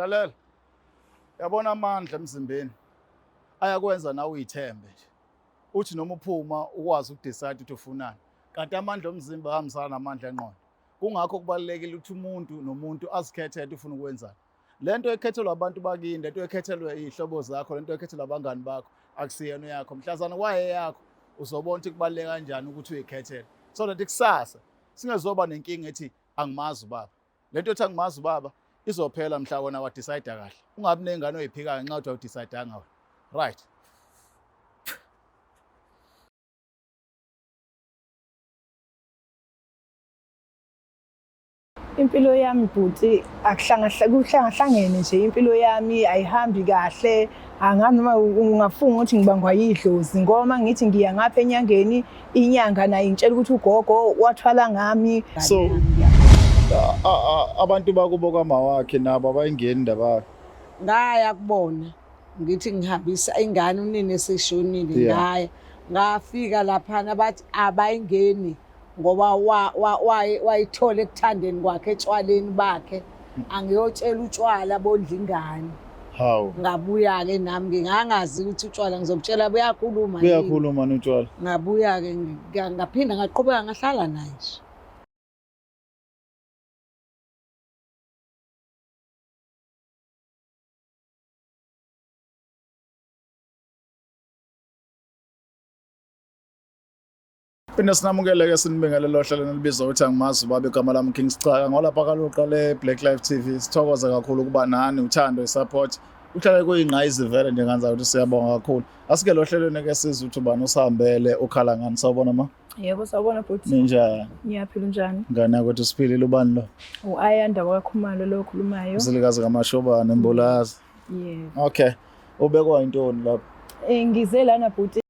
Lalela. Yabona amandla emzimbeni ayakwenza nawe uyithembe nje. Uthi noma uphuma ukwazi ukudecide ukuthi ufunani. Kanti amandla omzimba ahambisana namandla engqondo. Kungakho kubalulekile ukuthi umuntu nomuntu azikhethele ukuthi ufuna ukwenzani. Le nto ekhethelwa abantu bakini, le nto ekhethelwe iy'hlobo zakho, le nto ekhethelwa abangani bakho akusiyona yakho. Mhlazana kwaye yakho uzobona ukuthi kubaluleke kanjani ukuthi uyikhethele. So that kusasa singezoba nenkinga ethi angimazi ubaba. Le nto ethi angimazi ubaba izophela mhla wena wadecide kahle. Ungabi nengane oyiphikayo ngenxa yokuthi awudecidanga wena. Right. Impilo yami bhuti kuhlangahlangene nje impilo yami ayihambi kahle angazi noma ungafunga ukuthi ngibangwa yidlozi ngoba uma ngithi ngiya ngapha enyangeni inyanga nayo ingitshela ukuthi ugogo wathwala ngami. So abantu bakubo kamawakhe nabo abayingeni indaba yakhe. Ngaya kubona ngithi ngihambisa ingane unina eseshonile ngaya ngafika laphana bathi abayingeni ngoba wayithola ekuthandeni kwakhe etshwaleni bakhe angiyotshela utshwala bondla ingane. Hawu. Ngabuya-ke nami ngingangazi ukuthi utshwala ngizobutshela buyakhuluma yini. Buyakhuluma notshwala. Ngabuya-ke ngaphinda ngaqhubeka ngahlala naye nje. Phinde sinamukele-ke sinibingelele ohlelweni olubizwa ukuthi angimazi ubaba igama lami King Sicaka ngolapha kaluqa le-Black Life TV sithokoze kakhulu ukuba nani uthando i-support uhlale kuyingqayizivele nje nganza ukuthi siyabonga kakhulu asike lo hlelweni-ke sizwe ukuthi ubani usihambele ukhala ngani sawubona ma. Yebo sawubona bhuti. Ninjani? Ngiyaphila unjani? Ngane yakwethu siphilile ubani lo? U-Ayanda wakaKhumalo lo okhulumayo. Mzilikazi kaMashobane Mbulazi. Yebo. Okay. Ubekwa intoni lapho? Eh ngize lana bhuti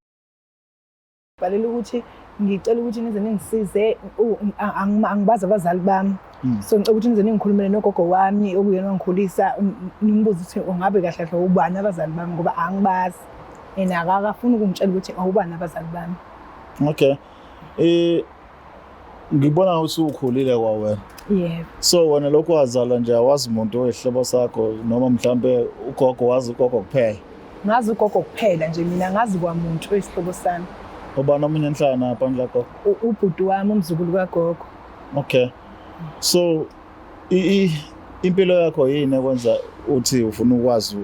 bhalela ukuthi ngicela ukuthi nize ningisize angibazi abazali bami. So ngicela ukuthi nize ningikhulumele nogogo wami okuyena wangikhulisa nimbuze ukuthi ungabe kahle kahle ubani abazali bami ngoba angibazi. And akakafuni ukungitshela ukuthi awubani abazali bami. Okay. Eh ngibona usukhulile kwawena. Yebo. So wena lokhu wazalwa nje awazi umuntu oyihlobo sakho noma mhlambe ugogo wazi ugogo kuphela. Ngazi ugogo kuphela nje mina ngazi kwamuntu oyisihlobo sami. Ubani omunye enhlana ngaphandle gogo? Ubhuti wami umzukulu kagogo. Okay. So impilo yakho yini ekwenza uthi ufuna ukwazi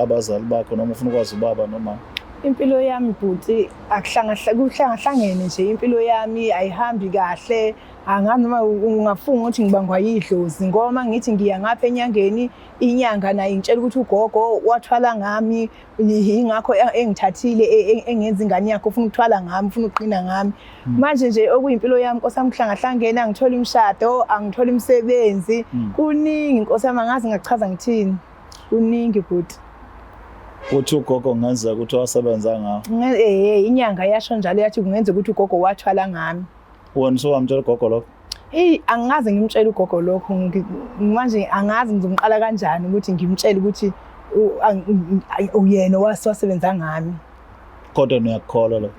abazali bakho noma ufuna ukwazi ubaba noma? Impilo yami bhuti kuhlangahlangene nje impilo yami ayihambi kahle angazi noma ungafunga ukuthi ngibangwa yidlozi ngoba uma ngithi ngiya ngapha enyangeni inyanga nayo ingitshela ukuthi ugogo wathwala ngami yingakho engithathile engenza ingane yakhe ufuna ukuthwala ngami ufuna ukuqina ngami. Manje nje okuyimpilo yami Nkosi yami kuhlangahlangene angitholi umshado angitholi umsebenzi kuningi Nkosi yami angazi ngachaza ngithini kuningi bhuti. Uthi ugogo kungenzeka ukuthi wasebenza ngawo. Eh inyanga yasho njalo yathi kungenzeka ukuthi ugogo wathwala ngami. Wena usowamtshela ugogo lokho? Hey angikaze ngimtshele ugogo lokho manje angazi ngizomqala kanjani ukuthi ngimtshele ukuthi uyena wasebenza ngami. Kodwa niyakukholwa lokho?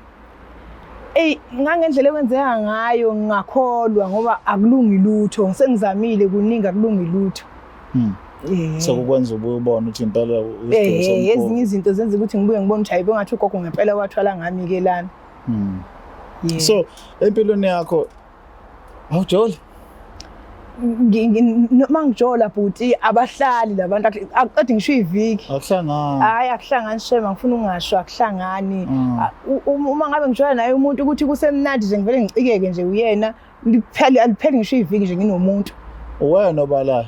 Eyi ngangendlela ekwenzeka ngayo ngingakholwa ngoba akulungi lutho sengizamile kuningi akulungi lutho. Sekukwenza ubuye ubone ukuthi impela ezinye izinto zenza ukuthi ngibuye ngibone ukuthi hayi bengathi ugogo ngempela wathwala ngami ke lana. So empilweni yakho awujoli? Uma ngijola bhuti abahlali labantu akuqedi ngisho iviki. Akuhlangani. Hayi akuhlangani shema ngifuna ungasho akuhlangani. Uma ngabe ngijola naye umuntu ukuthi kusemnandi nje ngivele ngicikeke nje uyena liphele alipheli ngisho iviki nje nginomuntu. Uwena obalayo.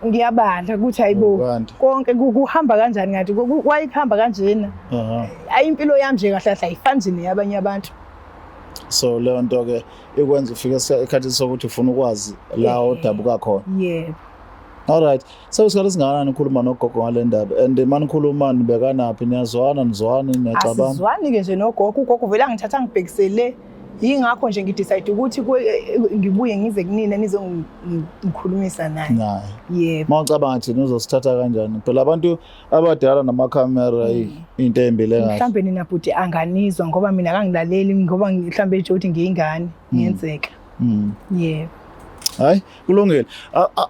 Ngiyabala ukuthi hayibo konke kuhamba kanjani ngathi wayikuhamba kanjena. Ayi impilo yami nje kahle kahle ayifani nje neyabanye abantu. So leyo nto ke ikwenza ufike esikhathini sokuthi ufuna ukwazi la odabuka khona. Yebo. All right. So isikhathi singakanani ukhuluma nogogo ngale ndaba and manikhuluma nibekanaphi niyazwana nizwani niyaxabana? Asizwani ke nje nogogo, ugogo vele angithatha ngibhekisele yingakho nje ngidecide ukuthi ngibuye ngize kunina nizongikhulumisa naye. Naye. Yebo. Mawucabanga thina uzosithatha kanjani? Phela abantu abadala namakhamera into embi le ngahle. Mhlambe nina bhuti anganizwa ngoba mina akangilaleli ngoba mhlambe nje ukuthi ngiyingane ngiyenzeka. Yebo. Hayi, kulungile.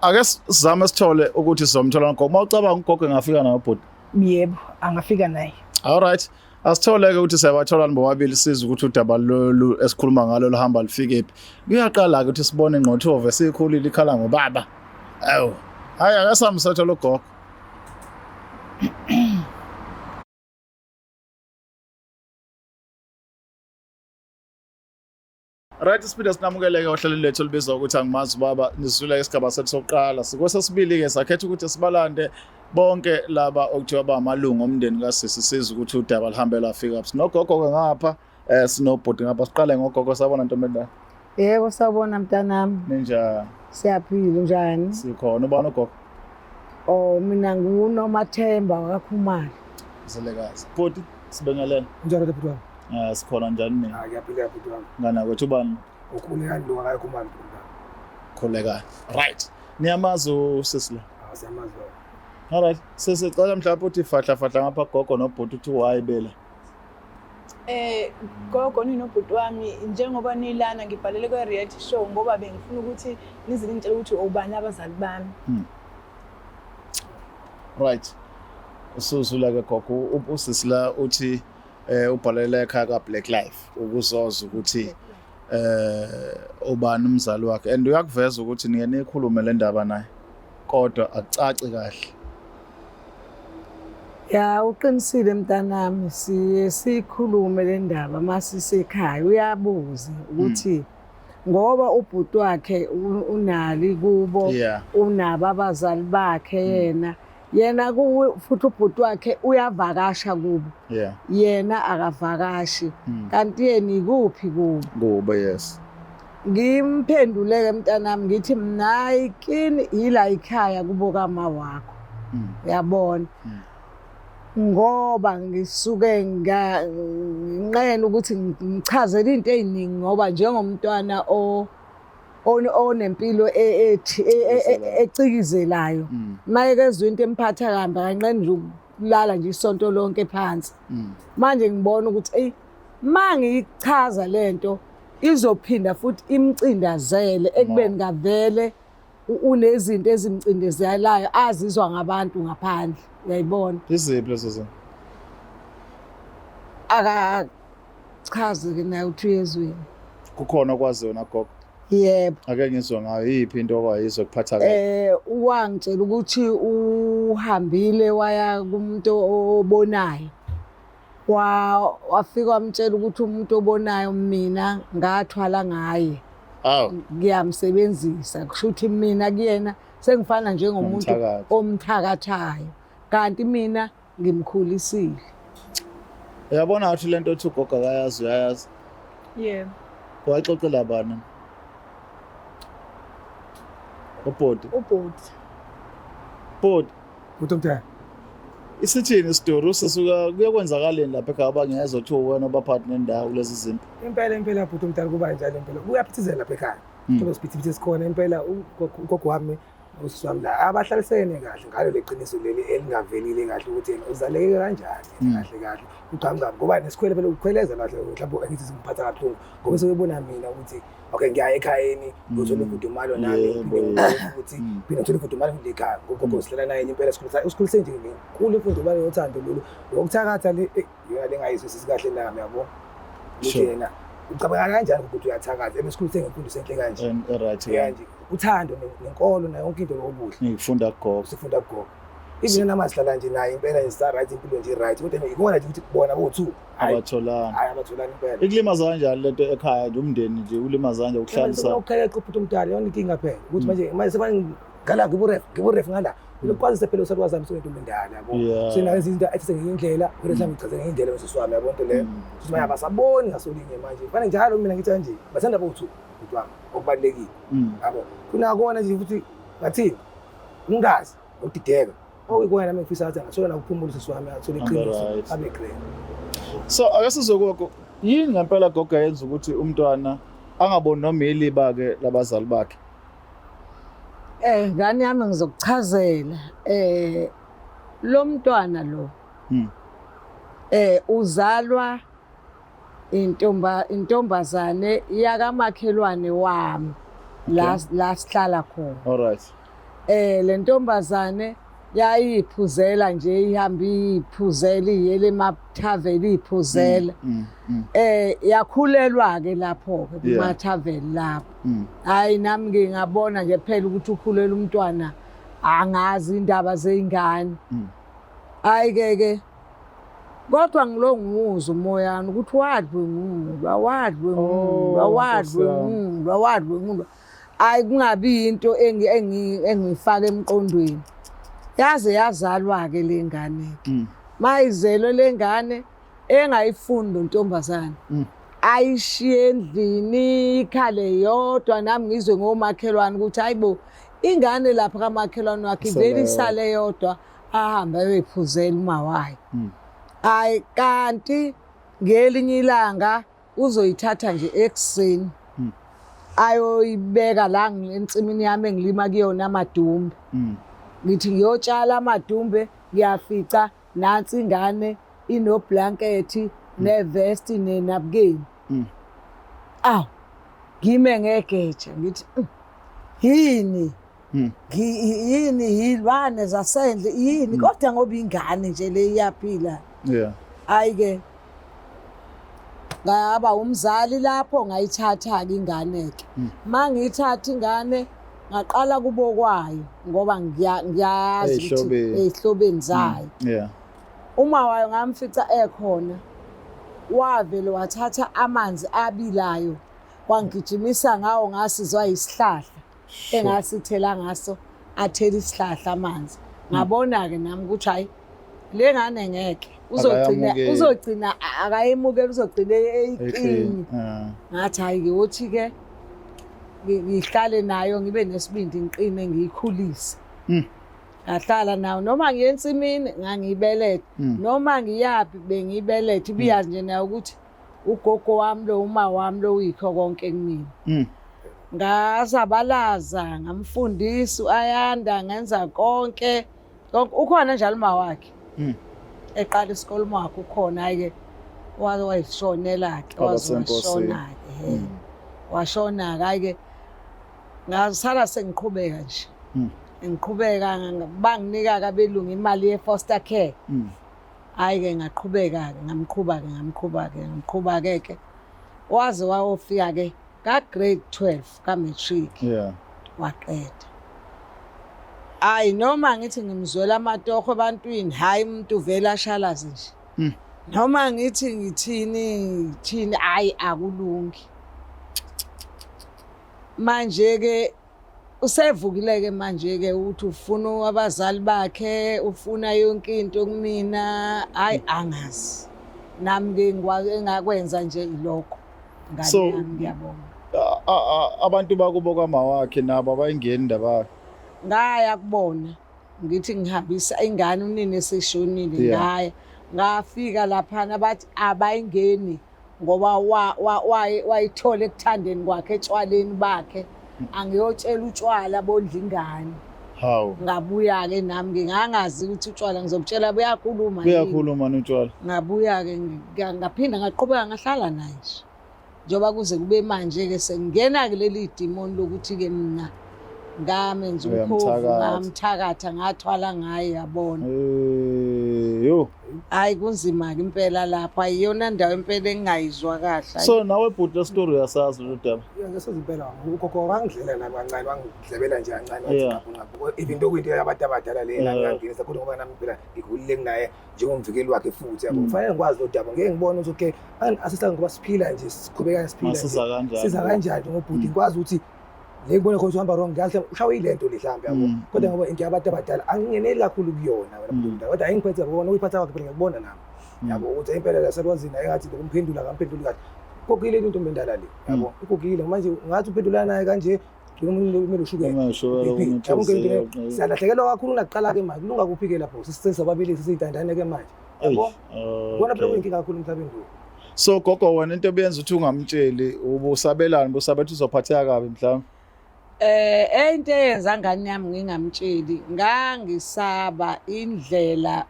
Ake sizame sithole ukuthi sizomthola ugogo. Uma ucabanga ugogo engafika naye ubhuti. Yebo, angafika naye. All right. Asithole ke ukuthi siyabathola bobabili sizwe ukuthi udaba lolu esikhuluma ngalo luhamba lufike phi. Kuyaqala ke ukuthi sibone ingqothove esikhulile ikhala ngobaba. Awu. Hayi akasamsathola ugogo. Right, siphinde sinamukeleke ohlelweni lethu olubizwa ukuthi angimazi ubaba. Nizwile isigaba sethu sokuqala. Sikwesesibili-ke sakhetha ukuthi sibalande bonke laba okuthiwa bamalungu omndeni kasisi, sizwe ukuthi udaba luhambe lwafika. Sinogogo-ke ngapha, sinobhuti ngapha. Siqale ngogogo. Sabona ntombi endala. Yebo, sawubona mntanami. Ninjani? Siyaphila, unjani? Sikhona. Ubani ugogo? Oh, mina nguNomathemba wakaKhumalo. Zelekazi. Bhuti, sibingelele. Njalo bhuti wami. Sikhona njani nina? Hayi, ngiyaphila bhuti wami. Ngana kwethu ubani? Ukhulekani lo wakaKhumalo bhuti wami. Khulekani. Right. Niyamazi usisi lo? Ah, siyamazi lo. All right. Sisi, cela mhlawumbe uthi fahla fahla ngapha gogo nobhuti uthi why bela. Gogo ninobhuti wami, njengoba nilana ngibhalele kwe reality show ngoba bengifuna ukuthi nize ningitshele ukuthi obani abazali bami. Right. Usuzula ke gogo, usisi la uthi ubhalele ekhaya ka Black Life ukuzoza ukuthi ubani umzali wakhe, and uyakuveza ukuthi niye nikhulume le ndaba naye kodwa akucaci kahle. Ya, uqinisile mntanami, siye sikhulume le ndaba masisekhaya. Uyabuza ukuthi ngoba ubhuti wakhe unali kubo, unabo abazali bakhe, yena kuwe futhi ubhuti wakhe uyavakasha kubo, yena akavakashi, kanti yena ikuphi kubo? Kubo, yes. Ngimphenduleke mntanami ngithi mina hayi, kini yila ikhaya kubo kama wakho, uyabona, ngoba ngisuke nginqena ukuthi ngichazele into ey'ningi ngoba njengomntwana onempilo ethi ecikizelayo, mayekezwa into emphatha kambi akanqeni nje ukulala nje isonto lonke phansi. Manje ngibona ukuthi eyi, ma ngiyichaza lento izophinda futhi imcindazele ekubeni kavele unezinto ezimcindezelayo azizwa ngabantu ngaphandle, uyayibona. Iziphi lezo zinto? Akachaze ke naye uthi uyezweni. Kukhona okwaziyo na gogo? Yebo. Ake ngizwe ngayo, iyiphi into okwayizwe kuphatha kabi? Wangitshela ukuthi uhambile waya kumuntu obonayo. Wafika wamtshela ukuthi umuntu obonayo mina ngathwala ngaye. Awu. Ngiyamsebenzisa, kusho ukuthi mina kuyena sengifana njengomuntu Umthakathi. omthakathayo, kanti mina ngimkhulisile. Uyabona ukuthi lento othi ugogo akayazi, uyayazi? Yebo. Waxoxela bani? Ubhuti. Ubhuti. Bhuti. Bhuti omdala. Isithini isitori? Usisuka kuyokwenzakaleni lapha ekhaya abangezwa kuthiwa wena obaphathi nendawo kulezi zinto? Impela impela bhuti omdala, kuba njalo impela. Kuyaphithizela lapha ekhaya. Njengoba siphithiphithi sikhona impela, ugogo wami usisi wami la abahlalisene kahle ngalo leqiniso leli elingavelile kahle ukuthi yena uzaleke kanjani kahle kahle uqhamuka, ngoba nesikhwele phela ukukhweleza kahle, mhlawumbe angithi singiphatha kabuhlungu ngoba sekebona mina ukuthi okay, ngiyaya ekhayeni ngizothola imfudumalo nami, phinde futhi phinde ngithole imfudumalo futhi ekhaya ngogogo sihlala naye impela, sikhulisa usikhulise nje ngenkulu imfudumalo yothando lolu lokuthakatha le, iyona lengayizwisisi kahle nami, yabo, ukuthi yena ucabanga kanjani ukuthi uyathakatha ebesikhulise ngemfundiso enhle kanje. Right. Yeah, nje uthando nenkolo nayo yonke into lokuhle. Ngifunda kugogo. Sifunda kugogo. Even noma sihlala nje naye impela nje sa right, impilo nje right, kodwa ikona nje ukuthi bona bo-two abatholani. Hayi, abatholani impela. Ikulimaza kanjani lento ekhaya nje, umndeni nje ulimaza kanjani ukuhlalisa? Ukukhaya ubhuti omdala yona inkinga phela ukuthi manje sebani ngala ngiburef ngiburef ngala ukwazise phela usalwazi wami sentombi endala, yabo, senayenza izinto athi sengiyindlela kodwa mhlawumbe ngichaze ngeyindlela nosisi wami, yabo, nto leyo ukuthi manje abasaboni ngasolinye manje fane njalo. Mina ngithi kanje bathanda bo-two bhuti wami, okubalulekile, yabo, kunakona nje futhi ngathini ungazi nokudideka okuyikona nami ngifisa ngathi angathola nakuphumula usisi wami, athole iqiniso, abe grand. So ake sizwe gogo, yini ngempela gogo yenza ukuthi umntwana angaboni noma iliba ke labazali bakhe? Ngane yami, ngizokuchazela. Lo mntwana lo uzalwa intombazane yakamakhelwane wami. La la sihlala khona. All right. Le ntombazane yayiphuzela nje, ihamba iphuzela, iyele emathaveni iphuzela. Yakhulelwa ke lapho ke kumathaveni lapho. Hayi, nami ngingabona nje phela ukuthi ukhulela umntwana, angazi indaba zeyingane. Hayi ke ke, kodwa ngilo nguzwa umoyana ukuthi wadlwengulwa, wadlwengulwa, Oh, wadlwengulwa, wadlwengulwa. Hayi, kungabi into engiyifaka emqondweni. Yaze yazalwa ke le ngane ke. Mayizelwe le ngane, engayifuni lo ntombazane, ayishiye endlini, ikhale yodwa. Nami ngizwe ngomakhelwane ukuthi hayibo, ingane lapha kamakhelwane wakhe Isale ivele yodwa. isale yodwa, ahambe ayoyiphuzela uma wayo. Hayi, kanti ngelinye ilanga uzoyithatha nje ekuseni, ayoyibeka la ensimini yami engilima kuyona amadumbe. Ngithi ngiyotshala amadumbe, ngiyafica nansi ingane inoblanketi nevesti nenapkeni. Aw, ngime ngegeja ngithi, yini? Yini, yilwane zasendle yini?" Kodwa ngoba ingane nje le iyaphila. Hayi ke, ngaba umzali lapho, ngayithatha-ke ingane-ke. Mangiyithatha ingane, ngaqala kubo kwayo ngoba ngiyazi ukuthi Ey'hlobeni. ey'hlobeni zayo. Uma wayo ngamfica ekhona, wavele wathatha amanzi abilayo, wangigijimisa ngawo, ngasizwa isihlahla engasithela ngaso, athela isihlahla amanzi. Ngabona-ke nami ukuthi hhayi, le ngane ngeke uzogcina Akayamukeli. uzogcina akayemukeli, uzogcina eyiklinye. Ngathi hhayi-ke, wothi-ke ngihlale nayo, ngibe nesibindi, ngiqine, ngiyikhulise. Ngahlala nayo, noma ngiye ensimini ngangiyibelethe, noma ngiyaphi bengiyibelethe, ibiyazi nje nayo ukuthi ugogo wami lo, uma wami lo, uyikho konke kumina. Ngazabalaza, ngamfundisa u-Ayanda, ngenza konke konke. Ukhona njalo uma wakhe eqala isikole, uma wakhe ukhona. Hhayi-ke, waze wayishonela-ke. Kwaba Waze senkosini. washona-ke, he. Washona-ke. Hhayi-ke, ngasala sengiqhubeka nje, ngiqhubeka, banginika-ke abelungu imali ye-foster care. Hhayi-ke, ngaqhubeka-ke, ngamqhuba-ke, ngamqhuba-ke, ngamqhuba-ke ke, waze wayofika-ke ka-grade 12 ka-matric. Waqeda. Hayi, noma ngithi ngimzwela amatoho ebantwini, hhayi, umuntu vele ashalaze nje. Noma ngithi ngithini ngithini, hhayi, akulungi. Manje-ke usevukile-ke manje-ke ukuthi ufuna abazali bakhe, ufuna yonke into kumina. Hhayi, angazi nami-ke engakwenza nje ilokho. Ngane yami, ngiyabonga. Abantu bakubo kama wakhe nabo abayingeni indaba yakhe? Ngaya kubona, ngithi ngihambisa ingane, unini eseshonile. Ngaya, ngafika laphana, bathi abayingeni ngoba wayithola ekuthandeni kwakhe, etshwaleni bakhe, angiyotshela utshwala bondla ingane. Hawu. Ngabuya-ke nami, ngingangazi ukuthi utshwala ngizobutshela buyakhuluma yini. Buyakhuluma notshwala. Ngabuya-ke, ngaphinda ngaqhubeka ngahlala naye nje, njengoba kuze kube manje-ke sengingena-ke leli dimoni lokuthi-ke mina ngamenza umkhovu. Uyamthakatha. Ngamthakatha, ngathwala ngaye, yabona. Yo. Hhayi, kunzima-ke impela lapho, ayiyona ndawo impela engingayizwa kahle, hhayi. So nawe bhuti, le story uyasazi lolu daba? Ya, ngiyasazi impela. Ugogo wangidlela nami kancane, wangidlebela nje kancane, wathi ngapho ngapho. Even though kuyinto yabantu abadala le, nami ngangingenisa kodwa ngoba nami phela ngikhulile kunaye njengomvikeli wakhe futhi, yabo. Kufanele ngikwazi lo daba, ngeke ngibone ukuthi okay, asisanga ngoba siphila nje, siqhubeka siphila nje. Masiza kanjani? Siza kanjani ngobhuti, ngikwazi ukuthi le ngibone khona ukuthi uhamba wrong, ngiyazi mhlawumbe ushawe yile nto le mhlawumbe, yabo. Kodwa ngoba into yabantu abadala angingeneli kakhulu kuyona wena bhuti omdala, kodwa ayingiphethe, yabo, ukuyiphatha kwakhe phela ngiyakubona nami, yabo, ukuthi impela la selwazini engathi lokumphendula akamphenduli kahle. Igugile intombi endala le, yabo, igugile manje, ngathi uphendula naye kanje kumele ushukela. Uma ushukela, BP, yabo, kunenhliziyo, ngento le, siyalahlekelwa kakhulu nakuqala-ke manje, kulunga kuphi-ke lapho sesababili sesiyintandane-ke manje, yabo. Kubona phela kuyinkinga kakhulu emhlabeni lo. So gogo, wena into ebenza ukuthi ungamtsheli, ubusabelani? Busabela ukuthi uzophatheka kabi mhlawumbe? Into eyenza ngane yami ngingamtsheli, ngangisaba indlela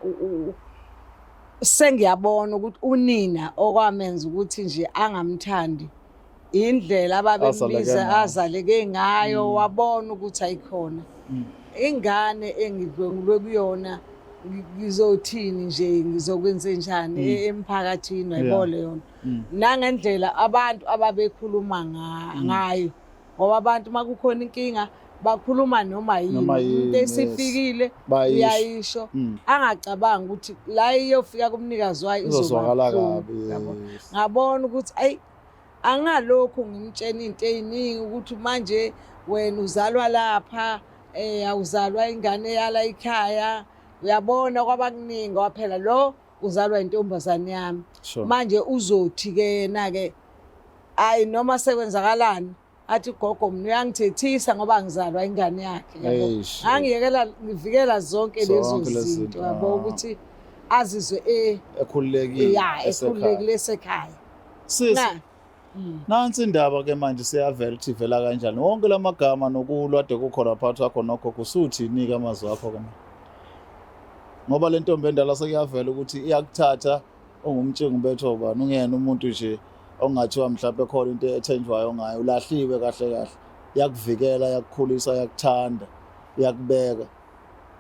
sengiyabona ukuthi unina okwamenza ukuthi nje angamthandi. Indlela Azaleke ababembiza ngayo. azaleke ngayo, wabona ukuthi ayikhona ingane engidlwengulwe kuyona, ngizothini nje, ngizokwenze njani emphakathini, wayibona yona, nangendlela abantu ababekhuluma ngayo, ngoba abantu uma kukhona inkinga bakhuluma noma yini. Noma yini, Into esifikile Bayisho. uyayisho, angacabangi ukuthi la iyofika kumnikazi wayo Izozwakala izoba buhlungu, kabi, yabo. yes. Ngabona ukuthi ayi, angalokhu ngimtshena into ey'ningi ukuthi manje wena uzalwa lapha, awuzalwa ingane yala ekhaya, uyabona, kwabakuningi kwaphela lo uzalwa intombazane yami. Manje uzothi-ke yena-ke, ayi, noma sekwenzakalani, athi gogo mina uyangithethisa ngoba ngizalwa ingane yakhe, yabo. Eish. Ngangiyekela ngivikela zonke lezo Zonke lezi zinto, zinto, yabo, ah. ukuthi azizwe Ekhululekile. Ya, esekhaya. ekhululekile esekhaya. Sisi, Na nansi indaba ke manje, siyavela ukuthi ivela kanjani wonke lamagama nokulwa ade kukhona phakathi kwakho nogogo. Usuthini-ke amazwi akho ke manje, ngoba le ntombi endala sekuyavela ukuthi iyakuthatha ungumtshingo ubetho ubani, ungiyena umuntu nje ongathiwa mhlawumbe khona into ethenjwayo ngayo, ulahliwe kahle kahle, iyakuvikela, iyakukhulisa, iyakuthanda, iyakubeka,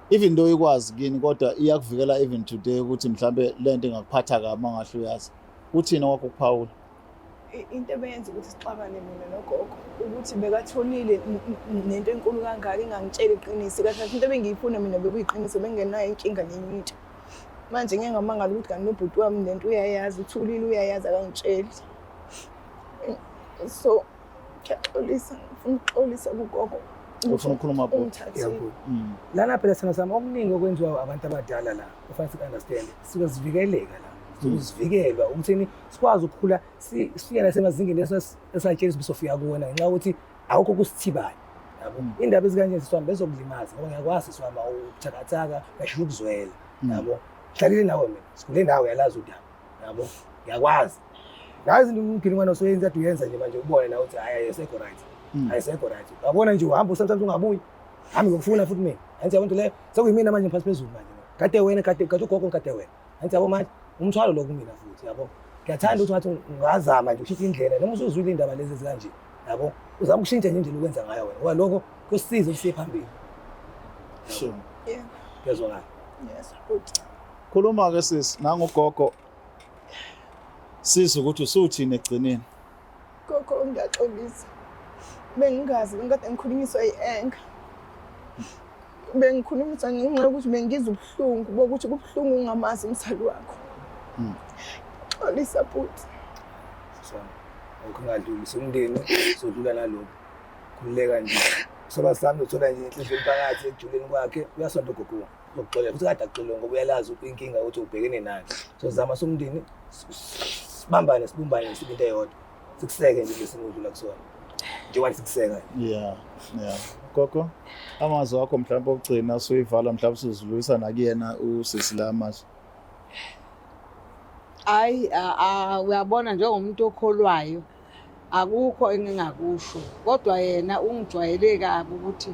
even though ikwazi kini, kodwa iyakuvikela even today ukuthi mhlawumbe lento ingakuphatha kabi uma ungahle uyazi. Uthini okwakho ukuphawula? Into ebeyenza ukuthi sixabane mina nogogo ukuthi bekatholile nento enkulu kangaka engangitsheli iqiniso. Kahle kahle into ebengiyifuna mina bekuyiqiniso, bengenayo inkinga nenye into. Manje ngeke ngamangala ukuthi kanti nobhuti wami lento uyayazi, uthulile, uyayazi, akangitsheli. So ngiyaxolisa, ngifuna ukuxolisa kugogo. Ufuna ukukhuluma, bhuti? Ungithathile. Yabo. Lana phela sithando sami, okuningi okwenziwa abantu abadala la kufanele siku-understand, sisuke sivikeleka la, sisuke sivikelwa ukuthini sikwazi ukukhula, sifike nasemazingeni esatshela ukuthi sofika kuwona, ngenxa yokuthi akukho kusithibayo, yabo. Indaba ezikanje, sisi wami, bezokulimaza, ngoba ngiyakwazi, sisi wami, awubuthakathaka, uyashesha ukuzwela, yabo. Hlalile nawe mina, sikhule nawe, uyalazi udaba, yabo, ngiyakwazi nawe izinto umphini umwana usuyenza, kade uyenza nje. Manje ubone nawe ukuthi hayi, ayisekho right, ayisekho right, uyabona nje, uhamba sometimes ungabuyi, hami ngokufuna futhi mina, angithi yabo, into leyo sekuyimina manje ngiphansi phezulu manje, kade wena, kade kade ugogo, kade wena, angithi yabo, manje umthwalo lo kumina futhi, yabo. Ngiyathanda ukuthi ngathi ungazama nje ushintshe indlela, noma usuzwile indaba lezi ezikanje, yabo, uzama ukushintsha nje indlela okwenza ngayo wena, ngoba lokho kuyosiza ukuthi siye phambili. Yeah. Kuyezwakala? Yes, bhuti. Khuluma ke sisi, nangugogo. Sisi, ukuthi usuthini egcineni? Gogo, ngiyaxolisa. Bengingazi, bengikade ngikhulunyiswa yi-anger. Bengikhulunyiswa ngenxa yokuthi bengizwa ubuhlungu bokuthi kubuhlungu ungamazi umzali wakho. Xolisa, bhuti. Sisona awukho, ungadluli, somndeni sodlula nalokhu, khululeka nje. Soba sami uthola nje inhliziyo phakathi ekujuleni kwakhe, uyasonta ugogo, uzokuxolela futhi, kade akuxolele ngoba uyalazi inkinga ukuthi ubhekene nayo. So zama somndeni sibambane, sibumbane, sibe into eyodwa, sikuseke nje lesimo odlula kusona, njengoba sikuseka nje. Yeah. Gogo, amazwi akho mhlawumbe okugcina usuyivala, mhlawumbe usuzulisa nakuyena usisi la amazwi. Hayi, uyabona, njengomuntu okholwayo akukho engingakusho, kodwa yena ungijwayele kabi ukuthi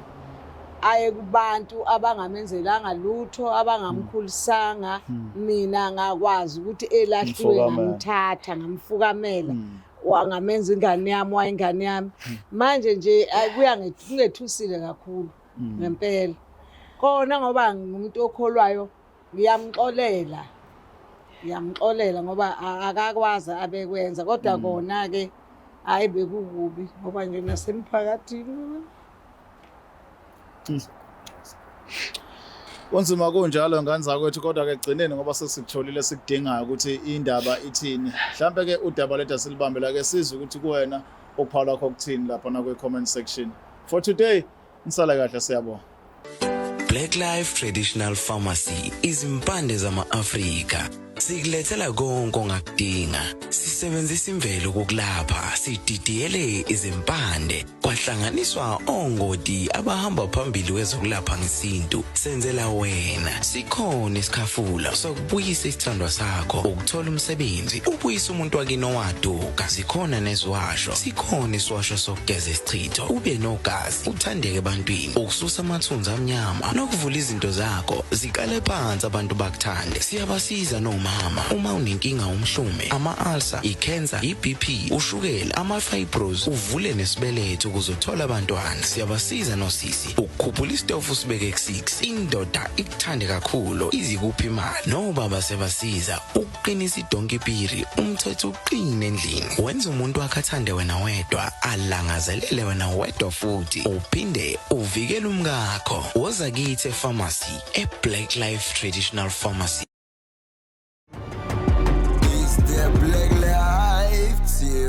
aye kubantu abangamenzelanga lutho, abangamkhulisanga. Mina ngakwazi ukuthi elahliwe, Mfukamela. ngamthatha, ngamfukamela, wangamenza ingane yami, wayingane yami. Manje nje ayi, kungethusile kakhulu ngempela kona, ngoba ngumuntu okholwayo, ngiyamxolela, ngiyamxolela ngoba akakwazi abekwenza, kodwa kona-ke hhayi, bekukubi ngoba nje nasemphakathini. Kunzima kunjalo, ngane zakwethu, kodwa ke egcineni ngoba sesikutholile sikudingayo ukuthi indaba ithini. Mhlambe ke udaba lethu asilibambe la ke, sizwe ukuthi kuwena ukuphawula kwakho kuthini lapha na kwi-comment section. For today, nisale kahle, siyabonga. Black Life Traditional Pharmacy, izimpande zama-Afrika. Sikulethela konke ongakudinga. Sisebenzisa imvelo kokulapha, sididiyele izimpande, kwahlanganiswa ongoti abahamba phambili kwezokulapha ngesintu. Senzela wena. Sikhona isikhafula sokubuyisa isithandwa sakho, ukuthola umsebenzi, ubuyisa umuntu wakini owaduka. Sikhona neziwasho, sikhona isiwasho sokugeza isichitho, ube nogazi, uthandeke ebantwini, ukususa amathunzi amnyama nokuvula izinto zakho ziqale phansi, abantu bakuthande. Siyabasiza nomama nomama. Uma unenkinga umhlume, ama-ulcer, i-cancer, i-BP, ushukela, ama-fibros, uvule nesibeletho ukuze uthole abantwana. Siyabasiza nosisi ukukhuphula isitofu usibeke ku-6. Indoda ikuthande kakhulu izikuphi imali. Nobaba sebasiza ukuqinisa idonki piri, umthetho uqine endlini. Wenza umuntu wakhe athande wena wedwa, alangazelele wena wedwa futhi uphinde uvikele umkakho. Woza kithi epharmacy e-Black Life Traditional Pharmacy. It's the Black Life TV.